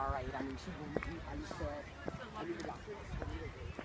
All right, I mean, she moved me. I used to, I used to